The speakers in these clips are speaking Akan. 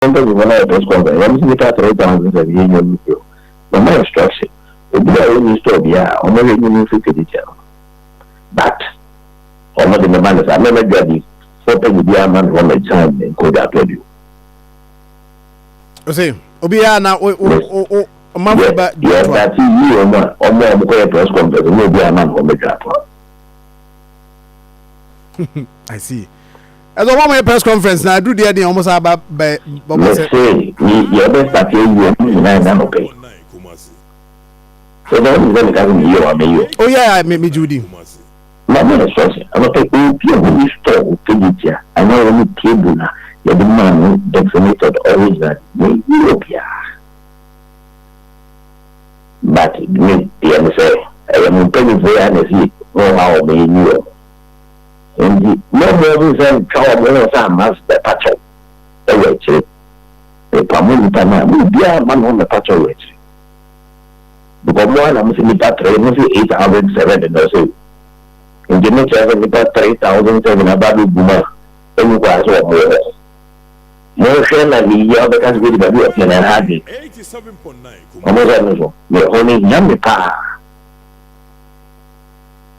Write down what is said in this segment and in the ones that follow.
Mpanyinfoɔ no ayɛ press conference, wɔn si nipa 3,000 sɛ yɛ nyɛ mu bio. Mama instruction, obi a wɔnni store biara, wɔn hwɛ nyini nso Kejetia no, but wɔn de ne ba ne sa mɛmɛ dwa di fɔ panyin bi ama ne wɔn ɛgyan ne nkɔ dwa atɔ bio. Ɔsɛ obiara na o o o ɔmanfo ba dwa to a. Yɛ start yi wɔn a wɔn kɔ yɛ press conference ne obi ama ne wɔn dwa ato. I see. Ɛsɛ ɔmo yɛ press conference na aduru deɛ ɔmo sa aba bɛ ɔmo sɛ. Mese yɛ bɛ start yi wɔn nyinaa ɛna no pɛ. Sɛ ɛdɛ wɔn sɛ meka sɛ meyɛ wɔ ameyɛ. O yɛ a me gye di. Mama instruction anɔpɛ, obi a wɔn store Kejetia anaa wɔn table na yɛde maa no designated original ne yi obiara, but me deɛ ne sɛ ɛyɛ mo mpanyinfoɔ yɛ ana si wɔn a wɔn yɛ ni wɔn, nti mo mo sɛ ntwa wɔn ho sɛ ama bɛpa kyɛw ɛwɔ akyire. Mepamo nipa no a, mo obiara ma no ho mɛpa kyɛw wɔ akyire, because mo ana mo sɛ nipa three, mo sɛ 807 na ɔsɛ, nti mo kyerɛ sɛ nipa 3,007 aba bɛ gu mu a ɛmu kɔ asɛ wɔn wɔ hɔ. Mo hwɛ na ne yie a ɔbɛka sɛ bɛdi baabi ɔtɛ na ɛha adwene ɔmo sɛ no so mɛ hɔ no hia me paa,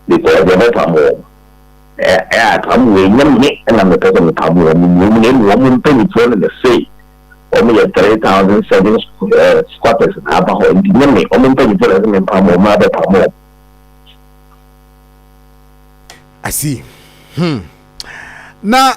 because deɛ bɛpam wɔn ɛ ɛ apam wɔ enyam me ɛna mepɛ sɛ mepam wɔn mu mu na emu wɔn mpanyinfoɔ no na se wɔn yɛ 3,007 squatters na aba hɔ, nti nye me wɔn mpanyinfoɔ na sɛ mepam wɔn abɛpam wɔn. I see. Na